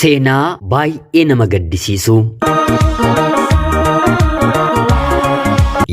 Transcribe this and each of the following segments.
Seenaa baay'ee nama gaddisiisu.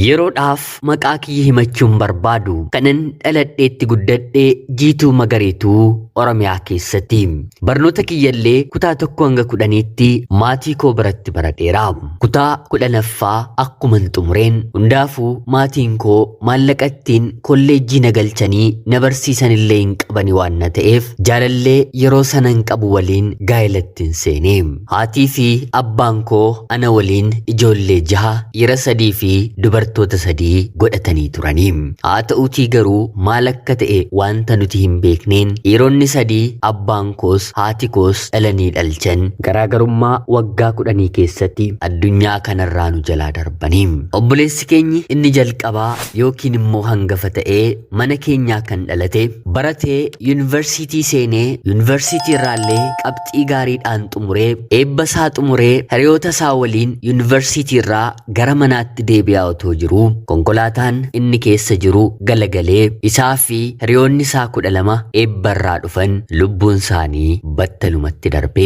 Yeroodhaaf maqaa kiyya himachuun barbaadu kanan dhaladheetti guddadhe Jiituu Magariituu Oromiyaa keessatti. Barnoota kiyyallee kutaa 1 hanga 10tti maatii koo biratti baradheera. Kutaa 10ffaa akkuman xumureen hundaafuu maatiin koo maallaqa ittiin kolleejjii na galchanii na barsiisanillee hin qabani waan na ta'eef jaalallee yeroo sanan qabu waliin gaa'elattin seene. Haatii fi abbaan koo ana waliin ijoollee jaha dhiira sadii fi dubartoota sadii godhatanii turani. Haa ta'uutii garuu maal akka ta'e wanta nuti hin beekneen dhiironni sadii abbaan koos haati koos dhalanii dhalchan garaagarummaa waggaa kudhanii keessatti addunyaa kanarraa nu jalaa darbani. Obboleessi keenyi inni jalqabaa yookiin immoo hangafa ta'ee mana keenyaa kan dhalate baratee yuunivarsiitii seenee yuunivarsiitii irraallee qabxii gaariidhaan xumuree eebba isaa xumuree hiriyoota isaa waliin yuunivarsiitii irraa gara manaatti deebi'aa otoo jiruu konkolaataan inni keessa jiru galagalee isaa fi hiriyoonni isaa 12 eebba irraa dhufan lubbuun isaanii battalumatti darbe.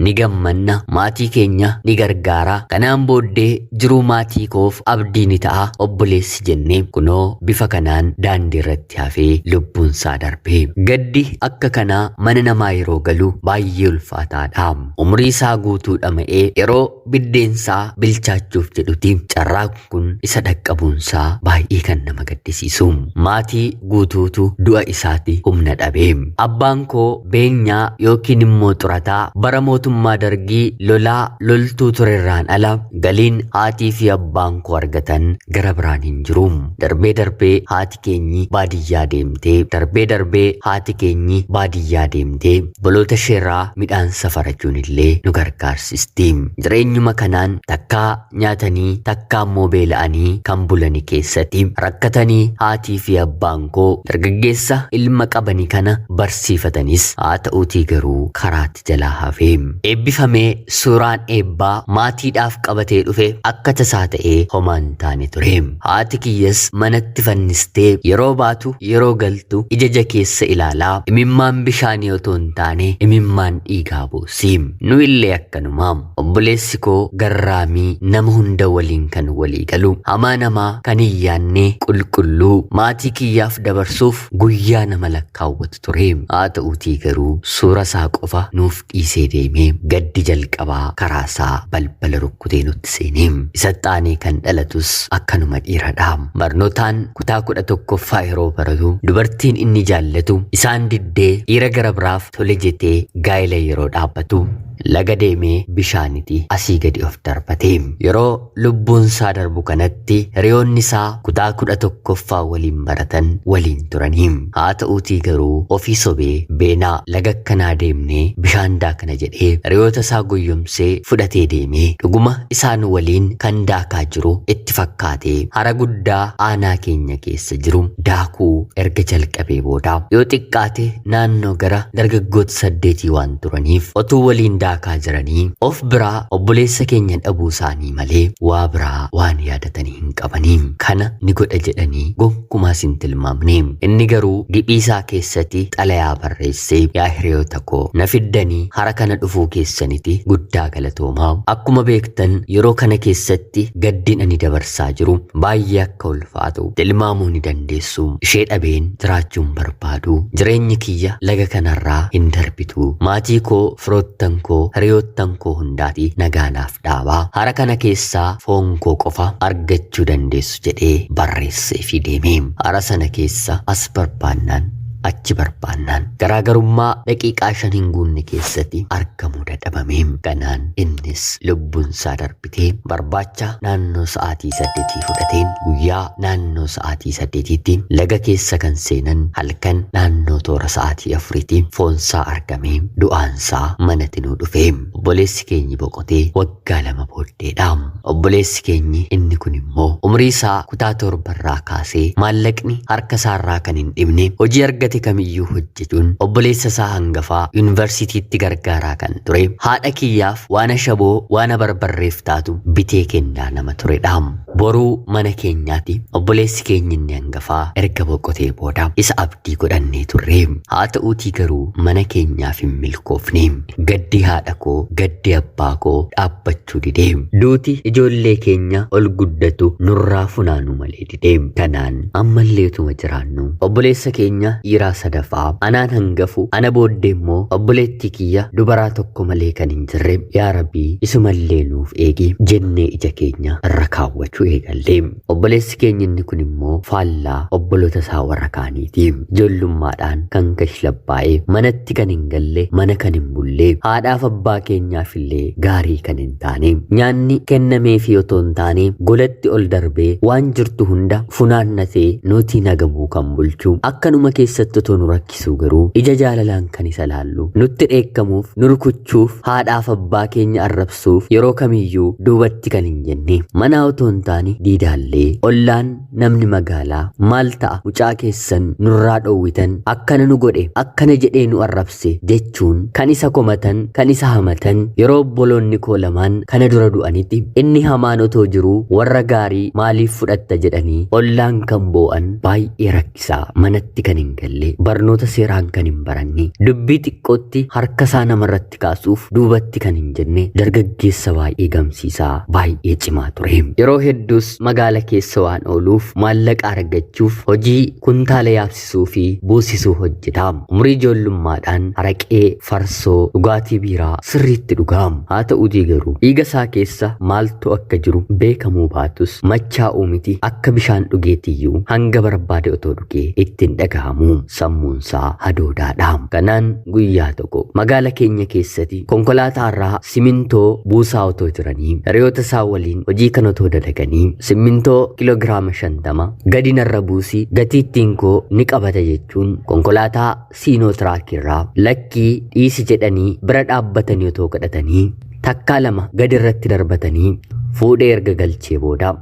Ni gammanna, maatii keenya ni gargaara, kanaan booddee jiruu maatii koof abdii ni ta'a obboleessi jenne kunoo bifa kanaan daandii irratti hafee lubbuun isaa darbe. Gaddi akka kanaa mana namaa yeroo galu baay'ee ulfaataadha. Umurii isaa guutuu dhama'ee yeroo biddeensaa bilchaachuuf jedhuti carraan kun isa dhaqqabuunsaa baay'ee kan nama gaddisiisu. Maatii guutuutu du'a isaati humna dhabe. Abbaan koo beenyaa yookiin immoo xurataa bara mootummaa dargii lolaa loltuu turerraan ala galiin haatii fi abbaan koo argatan gara biraan hin jiru. Darbee darbee haati keenyi baadiyyaa deemtee darbee darbee haati keenyi baadiyyaa deemtee Obboloota isheerraa midhaan safarachuun illee nu gargaarsisti. Jireenyuma kanaan takkaa nyaatanii takkaa immoo beela'anii kan bulani keessatti rakkatanii haatii fi abbaan koo dargaggeessa ilma qabani kana barsiifatanis haa ta'uutii garuu karaatti jalaa hafe. Eebbifamee suuraan eebbaa maatiidhaaf qabatee dhufe akka tasaa ta'ee homaa hin taane ture. Haati kiyyas manatti fannistee yeroo baatu yeroo galtu ija ija keessa ilaalaa imimmaan bishaanii otoo hin taane imimmaan dhiigaa boossi. Nu illee akkanuma. Obboleessi koo garraamii nama hunda waliin kan walii galu hamaa namaa kan hin yaanne qulqulluu maatii kiyyaaf dabarsuuf guyyaa nama lakkaawwatu ture. Haa ta'uutii garuu suura isaa qofa nuuf dhiisee deeme. Gaddi jalqabaa karaa isaa balbala rukkutee nutti seene. Isatti aanee kan dhalatus akkanuma dhiiradha. Barnootaan kutaa 11ffaa yeroo baratu dubartiin inni jaallatu isaan diddee dhiira gara biraaf tole jettee gaa'ela yeroo dhaabbatu laga deemee bishaaniti asii gadi of darbate. Yeroo lubbuun isaa darbu kanatti hiriyoonni isaa kutaa 11ffaa waliin baratan waliin turanii. Haa ta'uutii garuu ofii sobee beenaa laga akkanaa deemnee bishaan daakna jedhee hiriyoota isaa goyyomsee fudhatee deemee dhuguma isaan waliin kan daakaa jiru itti fakkaatee hara guddaa aanaa keenya keessa jiru daakuu erga jalqabee booda yoo xiqqaate naannoo gara dargaggoota saddeetii waan turaniif otuu waliin daakaa jiranii of biraa obboleessa keenya dhabuu isaanii malee waa biraa waan yaadatanii hin qabanii. Kana ni godha jedhanii gonkumaas hin tilmaamne. Inni garuu giphii isaa keessatti xalayaa barreessee yaa hiriyoota koo na fiddanii hara kana dhufuu keessaniti guddaa galatoomaa. Akkuma beektan yeroo kana keessatti gaddin ani dabarsaa jiru baay'ee akka ulfaatu tilmaamuu ni dandeessu. Ishee dhabeen jiraachuu hin barbaadu. Jireenyi kiyya laga kanarraa hin darbitu. Maatii koo, firoottan koo, hiriyoottan koo hundaati nagaa naaf dhaabaa. Hara kana keessaa foon koo qofa argachuu dandeessu jedhee barreesseefii deeme. Hara sana keessa as barbaannaan achi barbaannaan garaagarummaa daqiiqaa 5 hin guunne keessatti argamuu dadhabame. Kanaan innis lubbuunsaa darbitee barbaacha naannoo sa'aatii saddetii fudhateen guyyaa naannoo sa'aatii saddeetiitti laga keessa kan seenan halkan naannoo toora sa'aatii afuriitti foonsaa argame du'aansaa manatti nuu dhufe. Obboleessi keenyi boqotee waggaa 2 booddeedha. Obboleessi keenyi inni kun immoo umurii isaa kutaa torbarraa kaasee maallaqni harka isaarraa kan hin dhibne hojii argate argate kamiyyuu hojjechuun obboleessa isaa hangafaa yuunivarsiitiitti gargaaraa kan ture, haadha kiyyaaf waan ashaboo waan barbarreef taatu bitee kennaa nama turedha. Boruu mana keenyaatti obboleessi keenya inni hangafaa erga boqotee booda isa abdii godhannee turre. Haa ta'uutii garuu mana keenyaaf hin milkoofne. Gaddi haadha koo, gaddi abbaa koo dhaabbachuu dide. Duuti ijoollee keenya ol guddatu nurraa funaanuu malee dide. Kanaan ammallee utuma jiraannu obboleessa keenya dhiiraa sadaffaa anaan hangafu, ana booddee immoo obboleettii kiyya dubaraa tokko malee kan hin jirre, yaa Rabbii isumallee nuuf eegi jennee ija keenya irra kaawwachuu eegalle. Obboleessi keenya inni kun immoo faallaa obboloota isaa warra kaaniiti. Ijoollummaadhaan kan kashlabbaa'e, manatti kan hin galle, mana kan hin bulle, haadhaaf abbaa keenyaaf illee gaarii kan hin taane, nyaanni kennameefii otoo hin taane golatti ol darbee waan jirtu hunda funaannatee nuti nagabuu kan bulchu, akkanuma keessatti otoo nu rakkisuu garuu ija jaalalaan kan isa laallu, nutti dheekkamuuf, nu rukuchuuf, haadhaaf abbaa keenya arrabsuuf yeroo kamiyyuu duubatti kan hin jenne, manaa otoo hin taane diidaallee ollaan namni magaalaa maal ta'a mucaa keessan nurraa dhoowwitan, akkana nu godhe, akkana jedhee nu arrabse jechuun kan isa komatan, kan isa hamatan. Yeroo obboloonni koo lamaan kana dura du'anitti inni hamaan otoo jiruu warra gaarii maaliif fudhatta jedhanii ollaan kan boo'an, baay'ee rakkisaa, manatti kan hin galle, barnoota seeraan kan hin baranne, dubbii xiqqootti harka isaa namarratti kaasuuf duubatti kan hin jenne, dargaggeessa baay'ee gamsiisaa, baay'ee cimaa ture. Yeroo hedduus magaala keessa waan ooluuf maallaqa argachuuf hojii kuntaala yaabsisuu fi buusisuu hojjeta. Umurii ijoollummaadhaan araqee, farsoo, dhugaatii biiraa sirriitti dhugaa. Haa ta'uutii garuu dhiiga isaa keessa maaltu akka jiru beekamuu baatus machaa'uu miti akka bishaan dhugeetiyyuu hanga barbaade otoo dhugee ittiin dhagahamu, sammuunsaa hadoodaadha. Kanaan guyyaa tokko magaala keenya keessatti konkolaataa irraa simintoo buusaa otoo jiranii, hiriyoota isaa waliin hojii kan otoo dalaganii, simmintoo kiloogiraama 50 gadi narra buusii gatiittiin koo ni qabata jechuun konkolaataa siinoo tiraakirraa lakkii dhiisi jedhanii bira dhaabbatanii otoo kadhatanii takkaa lama gadi irratti darbatanii fuudhee erga galchee booda,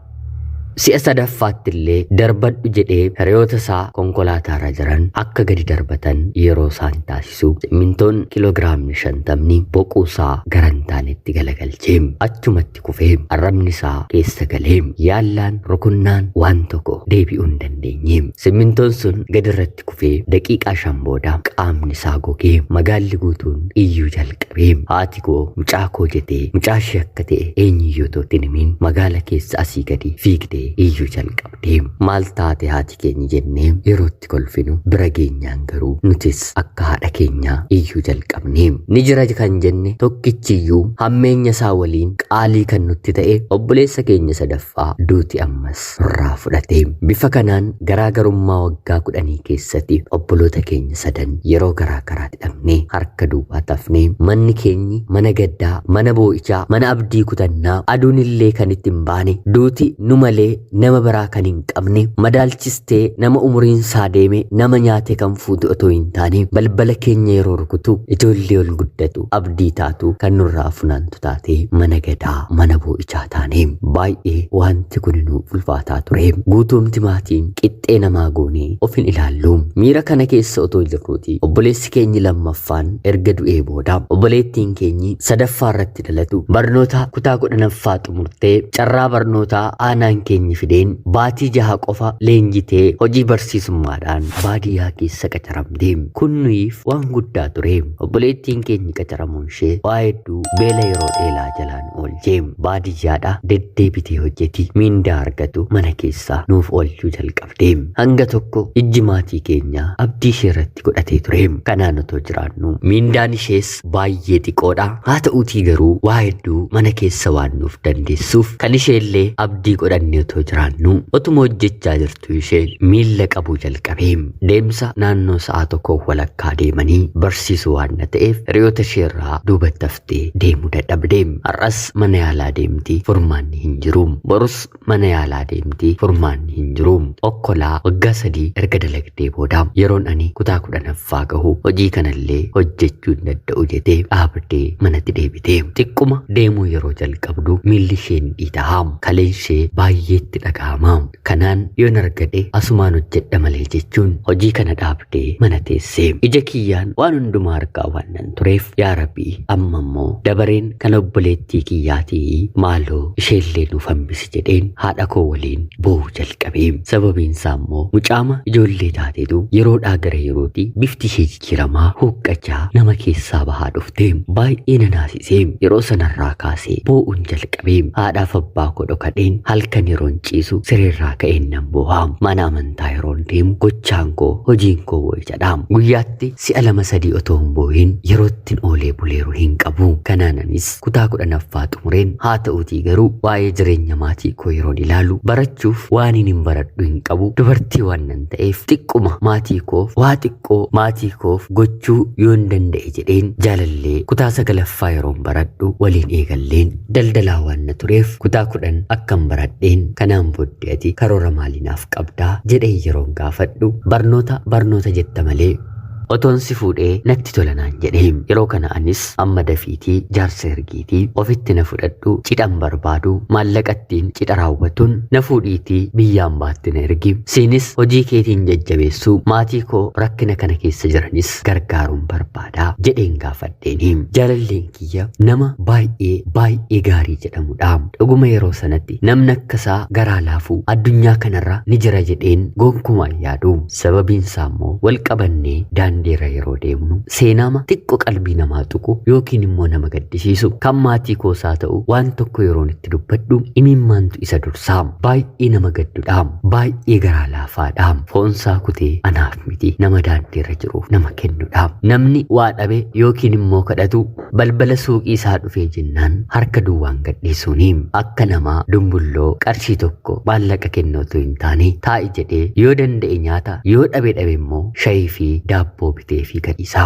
si'a sadaffaatti illee darbadhu jedhee hiriyoota isaa konkolaataarra jiran akka gadi darbatan yeroo isaan taasisu, simmintoon kiloogiraamni 50 boquu isaa gara hin taanetti galagalchee achumatti kufee arrabni isaa keessa galee yaallaan rukunnaan waan tokko deebi'uu hin dandeenye. Simmintoon sun gadi irratti kufee daqiiqaa 5 booda qaamni isaa gogee magaalli guutuun iyyuu jalqabee, haati koo mucaa koo jetee mucaa ishee akka ta'e eenyuyyuu otoo itti hin himin magaala keessa asii gadi fiigdee iyyuu jalqabdee. Maal taate haati keenya jennee yeroo itti kolfinu bira geenyaan garuu nutis akka haadha keenyaa iyyuu jalqabne. Ni jira kan jenne tokkichiyyuu hammeenya isaa waliin qaalii kan nutti ta'e obboleessa keenya sadaffaa duuti ammas nurraa fudhate. Bifa kanaan garaagarummaa waggaa 10 keessatti obboloota keenya sadan yeroo garaa garaatti dhabne, harka duwwaa tafne. Manni keenyi mana gaddaa, mana boo'ichaa, mana abdii kutannaa, aduun illee kan itti hin baane, duuti nu malee nama biraa kan hin qabne, madaalchistee nama umuriin isaa deeme nama nyaate kan fuutu otoo hin taane, balbala keenya yeroo rukutu ijoollee ol guddatu abdii taatu kan nurraa funaantu taate, mana gadaa, mana boo'ichaa taane. Baay'ee wanti kun nu ulfaataa ture. Guutumti maatiin qixxee namaa goonee of hin ilaallu. Miira kana keessa otoo jirruuti obboleessi keenyi lammaffaan erga du'ee booda obboleettiin keenyi sadaffaa irratti dhalatu barnoota kutaa 10ffaa xumurtee carraa barnootaa aanaan keenyi fideen baatii 6 qofa leenjitee hojii barsiisummaadhaan baadiyyaa keessa qacaramte. Kun nuyiif waan guddaa ture. Obboleettiin keenyi qacaramuun ishee waa hedduu beela yeroo dheelaa jalaan oolche. Baadiyyaadha deddeebitee hojjeti, miindaa argatu mana keessaa nuuf oolchuu jalqabde. Hanga tokko ijji maatii keenyaa abdii ishee irratti godhatee ture. Kanaan otoo jiraannu miindaan ishees baay'ee xiqqoodha. Haa ta'uutii garuu waa hedduu mana keessa waan nuuf dandeessuuf kan isheellee abdii godhannee otoo jiraannu, otuma hojjechaa jirtu isheen miilla qabuu jalqabe. Deemsa naannoo sa'a tokko walakkaa deemanii barsiisu waan na ta'eef hiriyoota isheerraa duubatti haftee deemuu dadhabde. Har'as mana yaalaa deemti, furmaanni hin jiru. Borus mana yaalaa deemti, furmaanni hin jiru. Okkolaa waggaa 3 erga dalagdee booda yeroon ani kutaa 10ffaa gahu hojii kanallee hojjechuu hin danda'u jettee dhaabdee manatti deebite. Xiqquma deemuu yeroo jalqabdu miilli ishee ni dhiita'a. Kaleen ishee baay'ee Baay'eetti dhaga'ama. Kanaan yoon argadhe asumaan hojjedha malee jechuun hojii kana dhaabdee mana teesse. Ija kiyyaan waan hundumaa argaa waan nan tureef, yaa Rabbii, amma immoo dabareen kan obboleettii kiyyaatii, maaloo isheellee nuuf hambisi jedheen haadha koo waliin boo'uu jalqabe. Sababiin isaa immoo mucaama ijoollee taateetu yeroodhaa gara yerootti bifti ishee jijjiiramaa, huuqqachaa, nama keessaa bahaa dhufte. Baay'ee na naasise. Yeroo sanarraa kaasee boo'uun jalqabe. Haadhaaf abbaa koo dhokadheen halkan yeroon ciisu sireerraa ka'een nan boo'a. Mana amantaa yeroon deemu gochaan koo, hojiin koo boo'ichadha. Guyyaatti si'a lama sadii otoo hin boo'in yeroottin oolee buleeru hin qabu. Kanaananis kutaa 10ffaa xumureen. Haa ta'uutii garuu waa'ee jireenya maatii koo yeroon ilaalu, barachuuf waan hin baradhu hin qabu. Dubartii waan nan ta'eef xiqquma maatii koof, waa xiqqoo maatii koof gochuu yoon danda'e jedheen, jaalallee kutaa 9ffaa yeroon baradhu waliin eegalleen daldalaa waan na tureef, kutaa 10 akkan baradheen, kanaan booddee ati karoora maalinaaf qabdaa jedhee yeroon gaafadhu, barnoota barnoota jetta malee otoon si fuudhee natti tola naan jedhe. Yeroo kana anis amma dafiitii jaarsa ergiitii ofitti na fudhadhu, cidhan barbaadu, maallaqattiin cidha raawwatuun na fuudhiitii biyyaan baatti na ergi, siinis hojii keetiin jajjabeessuu, maatii koo rakkina kana keessa jiranis gargaaruun barbaada jedheen gaafadheeni. Jaalalleen kiyya nama baay'ee baay'ee gaarii jedhamudha. Dhuguma yeroo sanatti namni akkasaa garaa laafuu addunyaa kanarra ni jira jedheen gonkumaa hin yaadu. Sababiin isaa immoo wal qabannee daandiirra yeroo deemnu seenaama xiqqoo qalbii namaa tuqu yookiin immoo nama gaddisiisu kan maatii koosaa ta'u waan tokko yeroon itti dubbadhu imimmaantu isa dursaa. Baay'ee nama gaddudha. Baay'ee garaa laafaadha. Foonsaa kutee anaaf miti, nama daandiirra jiruuf nama kennudha. Namni waa dhabe yookiin immoo kadhatu balbala suuqii isaa dhufee jennaan harka duwwaan gadhiisuuni. Akka namaa dumbulloo qarshii tokko maallaqa kennootu hin taane, taa'i jedhee yoo danda'e nyaata, yoo dhabe dhabe immoo shayii fi daabboo bitee fi gadhiisa.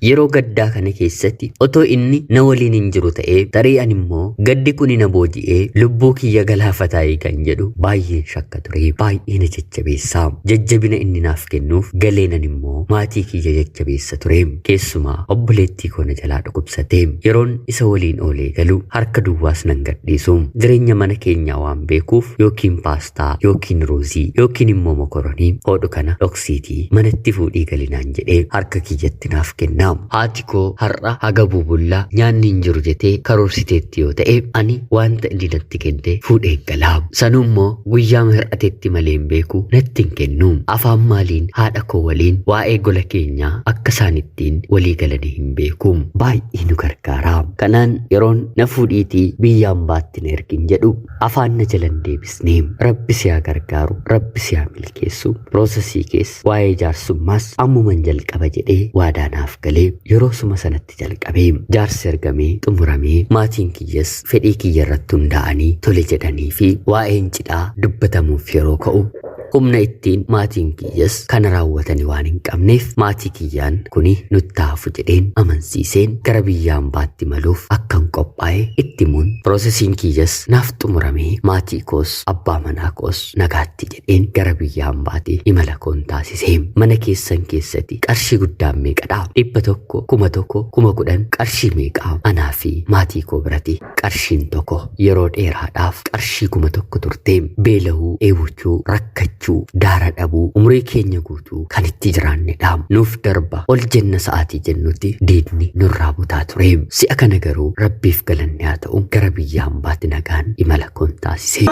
Yeroo gaddaa kana keessatti otoo inni na waliin hin jiru ta'ee, tarii ani immoo gaddi kun na booji'ee lubbuu kiyya galaafataayii kan jedhu baay'een shakka ture. Baay'ee na jajjabeessa. Jajjabina inni naaf kennuuf galeenan immoo maatii kiyya jajjabeessa ture. Keessumaa obboleettii koo na jalaa dhukkubsate. Yeroon isa waliin oolee galu harka duwwaas nan gadhiisu. Jireenya mana keenyaa waan beekuuf yookiin paastaa yookiin ruuzii yookiin immoo mokoronii hodhu kana dhoksiitii manatti fuudhii galinaan jedhee harka kiyyatti naaf kenna. Haati koo har'a haga bubullaa nyaanni hin jiru jettee karoorsiteetti yoo ta'e, ani wanta inni natti kenne fuudhee gala. Sanuu immoo guyyaa hir'atetti malee hin beeku, natti hin kennu. Afaan maaliin haadha koo waliin waa'ee gola keenyaa akka isaan ittiin walii galanii hin beeku. Baay'ee nu gargaara. Kanaan yeroon na fuudhiitii biyyaan baatti na ergin jedhu afaan na jalan deebisne. Rabbi si haa gargaaru, Rabbi si haa milkeessu, process keessa waa'ee jaarsummaas ammuman jalqaba jedhee waadaa naaf galee yeroo suma sanatti jalqabee, jaarsi ergamee xumuramee, maatiin kiyyas fedhii kiyya irratti hundaa'anii tole jedhanii fi waa'een cidhaa dubbatamuuf yeroo ka'u, humna ittiin maatiin kiyyas kana raawwatanii waan hin qabneef, maatii kiyyaan kuni nutti hafu jedheen amansiiseen gara biyya hambaatti maluuf akkan qophaa'e itti himuun, processiin kiyyas naaf xumuramee, maatii koos abbaa manaa koos nagaatti jedheen gara biyya hambaatti imala koon taasise. Mana keessan keessatti qarshii guddaan meeqadha? 100, 1000, 10,000, qarshii meeqaa? Anaa fi maatii koo biratti qarshiin tokko yeroo dheeraadhaaf qarshii 1000 turte. Beela'uu, dheebochuu, rakkachuu, daara dhabuu umurii keenya guutuu kan itti jiraannedha. Nuuf darba ol jenna sa'aatii jennutti diinni nurraa butaa ture. Si'a kana garuu Rabbiif galanni haa ta'u, gara biyya hambaatti nagaan imala koon taasise.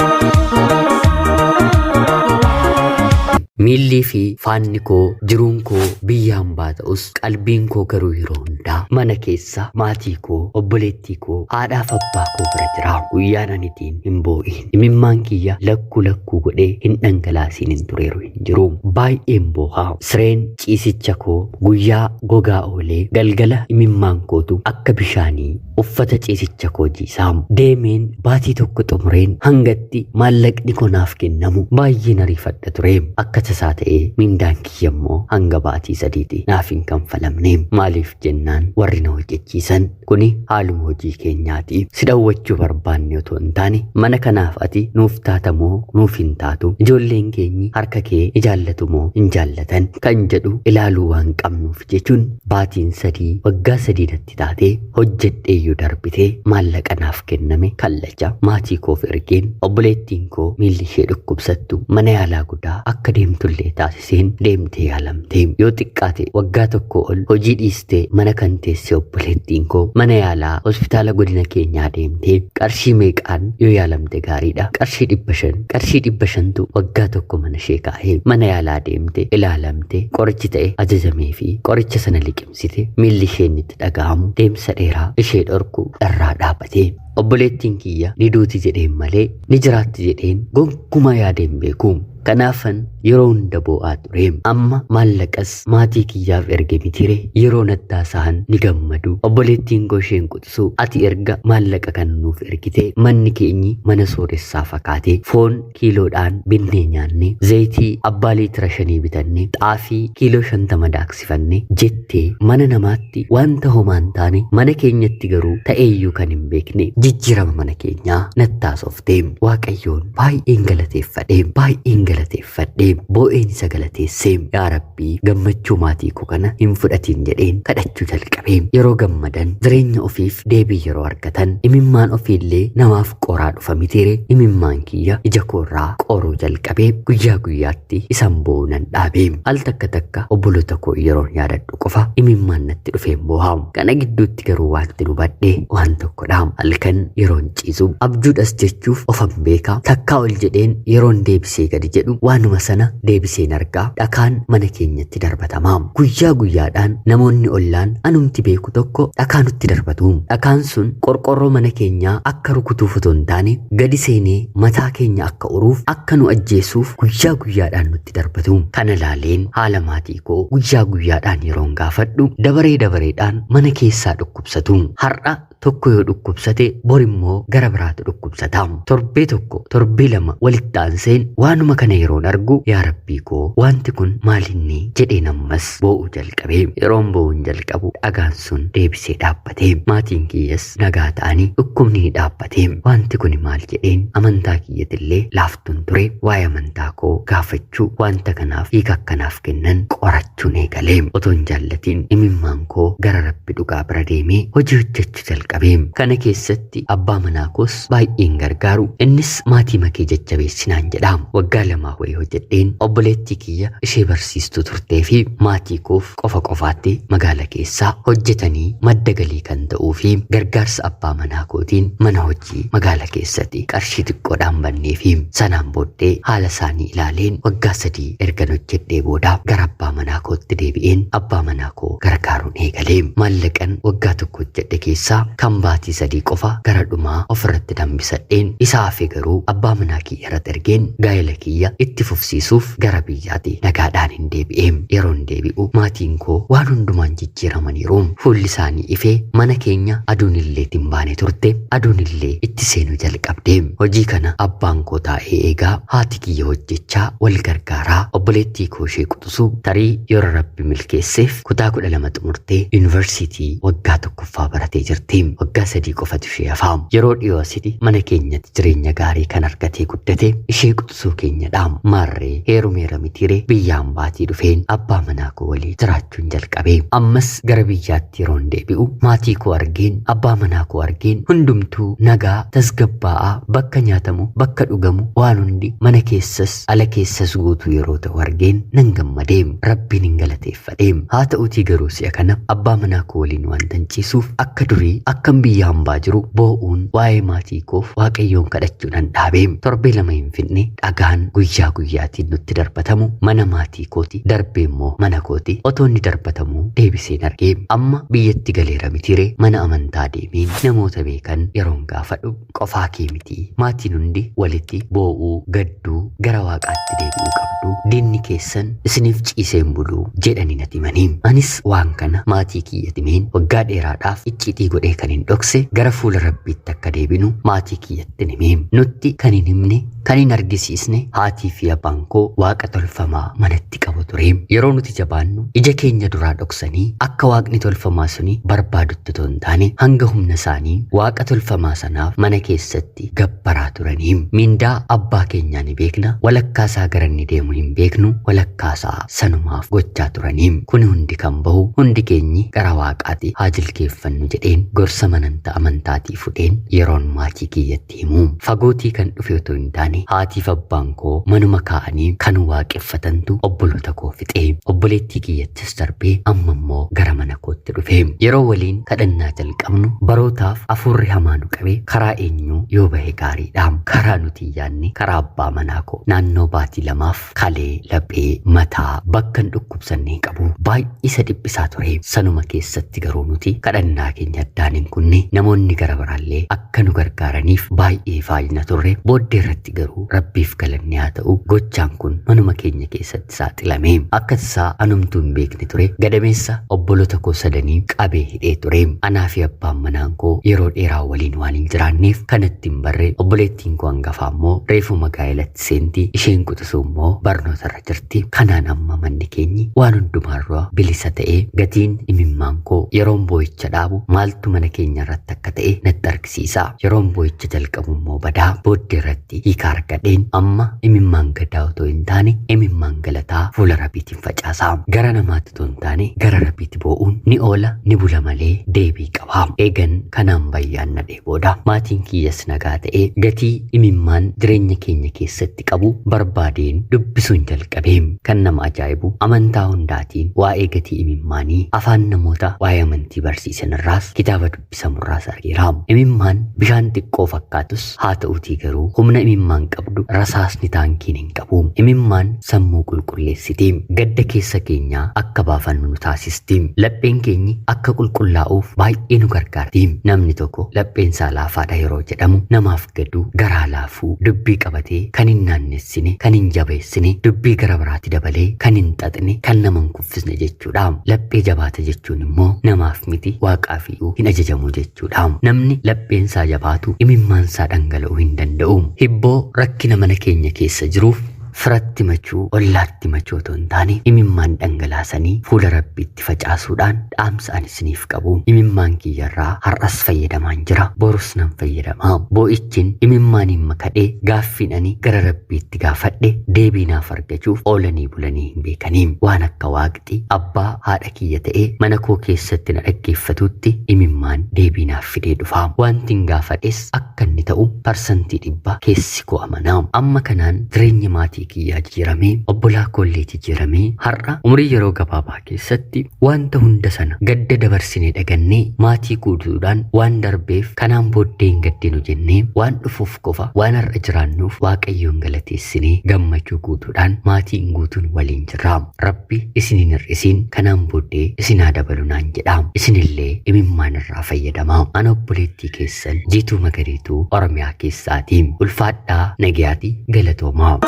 Miillii fi faanni koo, jiruun koo biyya hambaa ta'us, qalbiin koo garuu yeroo hundaa mana keessa maatii koo, obboleettii koo, haadhaaf abbaa koo bira jira. Guyyaan anitiin hin boo'in, imimmaan kiyya lakkuu lakkuu godhee hin dhangalaasiin hin tureeru hin jiru. Baay'een booha. Sireen ciisicha koo guyyaa gogaa oolee galgala imimmaan kootu akka bishaanii uffata ciisicha koo jiisaa. Deemeen baatii tokko xumureen hangatti maallaqni koo naaf kennamu baay'een ariifadha ture. Akka tasaa ta'ee mindaan kiyya immoo hanga baatii 3 naaf hin kanfalamne. Maaliif jennaan warri na hojjechiisan kuni haaluma hojii keenyaati. Si dhawwachuu barbaanne otoo hin taane mana kanaaf ati nuuf taatamoo nuuf hin taatu, ijoolleen keenyi harka kee ni jaallatu moo hin jaallatan kan jedhu ilaaluu waan qabnuuf jechuun baatiin 3 waggaa 3 natti taatee hojjedheeyyuu darbitee maallaqa naaf kenname kallacha maatii koof ergeen obboleettiin koo miilli ishee dhukkubsattu mana yaalaa guddaa akka deemtullee taasiseen deemtee yaalamtee yoo xiqqaate waggaa 1 ol hojii dhiistee mana kan teesse obboleettiin koo mana yaalaa hospitaala godina keenyaa deemtee qarshii meeqaan yoo yaalamte gaariidha, qarshii 500 qarshii 500tu waggaa 1 mana ishee kaa'ee mana yaalaa deemte ilaalamte qorichi ta'e ajajamee fi qoricha sana liqimsite miilli isheen itti dhaga'amu deemsa dheeraa ishee dhorku irraa dhaabatee obboleettiin kiyya ni duuti jedheen malee ni jiraatti jedheen gonkumaa yaadeen beeku. Kanaafan yeroo hunda boo'aa ture. Amma maallaqas maatii kiyyaaf erge mitire yeroo nattaasahan ni gammadu. Obboleettiin koo isheen quxisuu ati erga maallaqa kan nuuf ergite manni keenyi mana sooressaa fakkaate foon kiiloodhaan binnee nyaanne zayitii abbaa liitira 5 bitanne xaafii kiiloo 50 daaksifanne jettee mana namaatti wanta homaa hin taane mana keenyatti garuu ta'eeyyuu kan hin beekne jijjiirama mana keenyaa nattaasofte. Waaqayyoon baay'een galateeffadhe, baay'een galateeffadhe, boo'een isa galateesse. Yaa Rabbii gammachuu maatii koo kana hin fudhatin jedheen kadhachuu jalqabe. Yeroo gammadan jireenya ofiif deebii yeroo argatan imimmaan ofiillee namaaf qoraa dhufa mitiire imimmaan kiyya ija koorraa qoruu jalqabe. Guyyaa guyyaatti isan boo'uu nan dhaabe. Al takka takka obboloota koo yeroon yaadadhu qofa imimmaan natti dhufeen boo'a. Kana gidduutti garuu wanti hubadhe waan tokkodha. Halkan yeroon ciisu abjuudhas jechuuf ofan beeka. Takkaa ol jedheen yeroon deebisee gadi jedhu waanuma sana deebiseen argaa. Dhakaan mana keenyatti darbatama. Guyyaa guyyaadhaan namoonni ollaan anumti beeku tokko dhakaa nutti darbatu. Dhakaan sun qorqorroo mana keenyaa akka rukutuuf otoo hin taane gadi seenee mataa keenya akka uruuf akka nu ajjeesuuf guyyaa guyyaadhaan nutti darbatu. Kana laaleen haala maatii koo guyyaa guyyaadhaan yeroon gaafadhu dabaree dabareedhaan mana keessaa dhukkubsatu. Har'a tokko yoo dhukkubsate bor immoo gara biraatu dhukkubsata. Torbee 1 torbee 2 walitti aanseen waanuma kana yeroon argu yaa Rabbii koo wanti kun maalinni jedheen ammas boo'uu jalqabe. Yeroon boo'uun jalqabu dhagaan sun deebisee dhaabbate. Maatiin kiyyas nagaa ta'anii dhukkubni ni dhaabbate. Wanti kun maal jedheen amantaa kiyyatillee laaftuun ture. Waa'ee amantaa koo gaafachuu wanta kanaaf hiika akkanaaf kennan qorachuun eegale. Otoo hin jaallatiin imimmaan koo gara Rabbi dhugaa bira deemee hojii hojjechuu jalqabe. Kana keessatti abbaa manaa koos baay'een gargaaru. Innis maatii makee jajjabeessinaan jedha. Waggaa 2 wayii hojjedheen obboleettii kiyya ishee barsiistuu turtee fi maatii koof qofa qofaatti magaala keessaa hojjetanii madda galii kan ta'uu fi gargaarsa abbaa manaa kootiin mana hojii magaala keessatti qarshii xiqqoodhaan bannee fi sanaan booddee haala isaanii ilaaleen waggaa 3 ergan hojjedhee booda gara abbaa manaa kootti deebi'een abbaa manaa koo gargaaruun eegalee. Maallaqan waggaa 1 hojjedhe keessaa kan baatii 3 qofa gara dhumaa ofirratti dambisadheen isaa hafe garuu abbaa manaa kiyya irratti ergeen gaa'ela kiyya itti fufsiisuuf gara biyyaatti nagaadhaan hin deebi'e. Yeroon deebi'u maatiin koo waan hundumaan jijjiiramaniiru. Fuulli isaanii ifee mana keenya aduun illee itti hin baane turte. Aduun illee itti seenuu jalqabde. Hojii kana abbaan koo taa'ee eegaa haati kiyya hojjechaa wal gargaaraa obboleettii koo ishee quxisuu tarii yeroo Rabbi milkeesseef kutaa 12 xumurtee yuunivarsiitii waggaa 1ffaa baratee jirti. Waggaa 3 qofatu ishee hafa. Yeroo dhiyoo asitti mana keenyatti jireenya gaarii kan argatee guddate ishee quxisuu keenyadha. Maarree heerumeera mitiiree biyyaan baatii dhufeen abbaa manaa koo walii jiraachuun jalqabe. Ammas gara biyyaatti yeroon deebi'u maatii koo argeen abbaa manaa koo argeen hundumtuu nagaa tasgabbaa'aa bakka nyaatamu bakka dhugamu waan hundi mana keessas ala keessas guutuu yeroo ta'u argeen nan gammade. Rabbiin hin galateeffadhe. Haa ta'uutii garuu si'a kana abbaa manaa koo waliin waan ciisuuf akka durii akkam biyya hambaa jiru boo'uun waa'ee maatii koof Waaqayyoon kadhachuudhaan dhaabe. Torbee 2 hin finne dhagaan guyyaa guyyaatiin nutti darbatamu mana maatii kooti darbee immoo mana kooti otoo inni darbatamu deebiseen arge. Amma biyyatti galeera mitiire mana amantaa deemeen namoota beekan yeroon gaafadhu qofaa kee miti maatiin hundi walitti boo'uu gadduu gara waaqaatti deebi'uu qabdu diinni keessan isiniif ciiseen bulu jedhanii natti himanii. Anis waan kana maatii kiyyatti himeen waggaa dheeraadhaaf icciitii godhee kan hin dhokse gara fuula Rabbiitti akka deebinu maatii kiyyatti himee. Nutti kan hin himne kan hin argisiisne haatii fi abbaan koo waaqa tolfamaa manatti qabu ture. Yeroo nuti jabaannu ija keenya duraa dhoksanii akka waaqni tolfamaa suni barbaadutti otoo hin taane hanga humna isaanii waaqa tolfamaa sanaaf mana keessatti gabbaraa turanii. Mindaa abbaa keenyaa ni beekna, walakkaa isaa gara inni deemu hin beeknu, walakkaa isaa sanumaaf gochaa turanii. Kuni hundi kan bahu hundi keenyi gara waaqaatti haa jilkeeffannu jedheen gorsa mananta amantaatii fudheen yeroon maatii kiyyatti himu. Fagootii kan dhufe otoo hin taane haatiif abbaan koo manuma kaa'anii kan waaqeffatantu obboloota koo fixe. Obboleettii kiyyattis darbee amma immoo gara mana kootti dhufe. Yeroo waliin kadhannaa jalqabnu barootaaf hafuurri hamaa nu qabe karaa eenyuu yoo bahe gaariidha. Karaa nuti hin yaadne karaa abbaa manaa koo naannoo baatii lamaaf kalee, laphee, mataa bakka hin dhukkubsanne hin qabu. Baay'ee isa dhiphisaa ture. Sanuma keessatti garuu nuti kadhannaa keenya addaan hin kunne namoonni gara biraallee akka nu gargaaraniif baay'ee faayina turre. Booddee irratti garuu Rabbiif galanni haa ta'u gochaan kun manuma keenya keessatti saaxilame. Akka tasaa anumtuu hin beekne ture. Gadameessa obboloota koo sadanii qabee hidhee ture. Anaa fi abbaan manaan koo yeroo dheeraa waliin waan hin jiraanneef kanatti hin barre. Obboleettiin koo hangafaa immoo reefuma gaa'elatti seenti. Isheen quxisuu immoo barnoota irra jirti. Kanaan amma manni keenyi waan hundumaarraa bilisa ta'ee gatiin imimmaan koo yeroon boo'icha dhaabu maaltu mana keenya irratti akka ta'e natti argisiisa. Yeroon boo'icha jalqabu immoo badaa booddee irratti hiika argadheen amma imimmaan gaddaa otoo hin taane imimmaan galataa fuula Rabbiitiin facaasa. Gara namaatti otoo hin taane gara Rabbiitti boo'uun ni oola ni bula malee deebii qaba. Eegan kanaan bayyaannadhee booda maatiin kiyyas nagaa ta'ee gatii imimmaan jireenya keenya keessatti qabu barbaadeen dubbisuun jalqabe. Kan nama ajaa'ibu amantaa hundaatiin waa'ee gatii imimmaanii afaan namoota waa'ee amantii barsiisan irraas kitaaba dubbisamurraas argeera. Imimmaan bishaan xiqqoo fakkaatus haa ta'utii garuu humna imimmaan qabdu rasaasni taankiin hin qabu. Imimmaan sammuu qulqulleessiti. Gadda keessa keenyaa akka baafannu nu taasisti. Lapheen keenyi akka qulqullaa'uuf baay'ee nu gargaarti. Namni tokko lapheen isaa laafaadha yeroo jedhamu namaaf gadu, garaa laafuu, dubbii qabatee kan hin naannessine, kan hin jabeessine, dubbii gara biraatti dabalee kan hin xaxne, kan nama hin kuffisne jechuudha. Laphee jabaata jechuun immoo namaaf miti waaqaaf iyyuu hin ajajamu jechuudha. Namni lapheen isaa jabaatu imimmaan isaa dhangala'uu hin danda'u. Hibboo rakkina mana keenya keessa jiruuf firatti machuu, ollaatti machuu otoo hin taane imimmaan dhangalaasanii fuula Rabbiitti facaasuudhaan dhaamsa ani isiniif qabu. Imimmaan kiyyarraa har'as fayyadamaan jira, borus nan fayyadama. Boo'ichin imimmaaniin makadhee gaaffiin ani gara Rabbiitti gaafadhe deebii naaf argachuuf oolanii bulanii hin beekanii. Waan akka waaqxi abbaa haadha kiyya ta'ee mana koo keessatti na dhaggeeffatutti imimmaan deebii naaf fidee dhufa. Wantin gaafadhes akka inni ta'u 100% keessi koo amana. Amma kanaan jireenya maatii kiyyaa jijjiiramee, obbolaa koollee jijjiiramee, har'a umurii yeroo gabaabaa keessatti wanta hunda sana gadda dabarsinee dhagannee maatii guutuudhaan waan darbeef kanaan booddee hin gaddinu jennee waan dhufuuf qofa waan har'a jiraannuuf Waaqayyoon galateessinee gammachuu guutuudhaan maatiin guutuun waliin jirra. Rabbi isin hin hir'isiin kanaan booddee isin haa dabalu naan jedha. Isinillee imimmaan irraa fayyadamaa. Ana obboleettii keessan Jiituu Magariituu Oromiyaa keessaati. Ulfaadhaa nagayaati galatoomaa.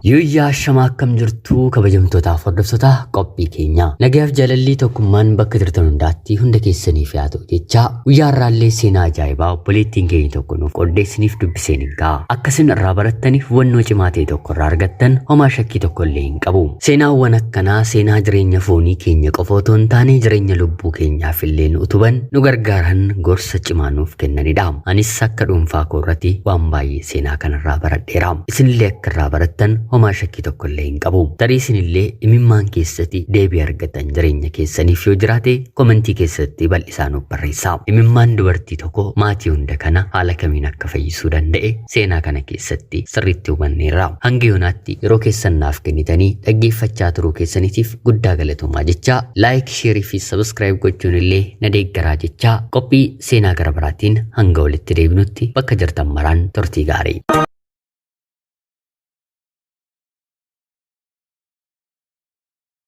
Yuuyyaa shamaa akkam jirtu kabajamtootaaf hordoftoota qophii keenya. Nagayaaf jaalallii tokkummaan bakka jirtan hundaatti hunda keessaniif haa ta'u jechaa guyyaa har'aallee seenaa ajaa'ibaa obboleettiin keenya tokko nuuf qoodde isiniif dubbiseen hin ga'a. Akka isin irraa barattaniif hubannoo cimaa ta'e tokko irraa argattan homaa shakkii tokko illee hin qabu. Seenaawwan akkanaa seenaa jireenya foonii keenya qofa otoo hin taane jireenya lubbuu keenyaaf illee nu utuban nu gargaaran gorsa cimaa nuuf kennanidha. Anis akka dhuunfaa koo irratti waan baay'ee seenaa kanarraa baradheera. Isinillee akka irraa barattan homaa shakkii tokko illee hin qabu. Tarii isinillee imimmaan keessatti deebii argatan jireenya keessaniif yoo jiraate komentii keessatti bal'isaa nuuf barreessaa. Imimmaan dubartii tokko maatii hunda kana haala kamiin akka fayyisuu danda'e seenaa kana keessatti sirriitti hubanneerra. Hanga yoonaatti yeroo keessan naaf kennitanii dhaggeeffachaa turuu keessaniitiif guddaa galatoomaa jechaa like, share fi subscribe gochuun illee na deeggaraa jechaa qophii seenaa gara biraatiin hanga walitti deebinutti bakka jirtan maraan turtii gaarii.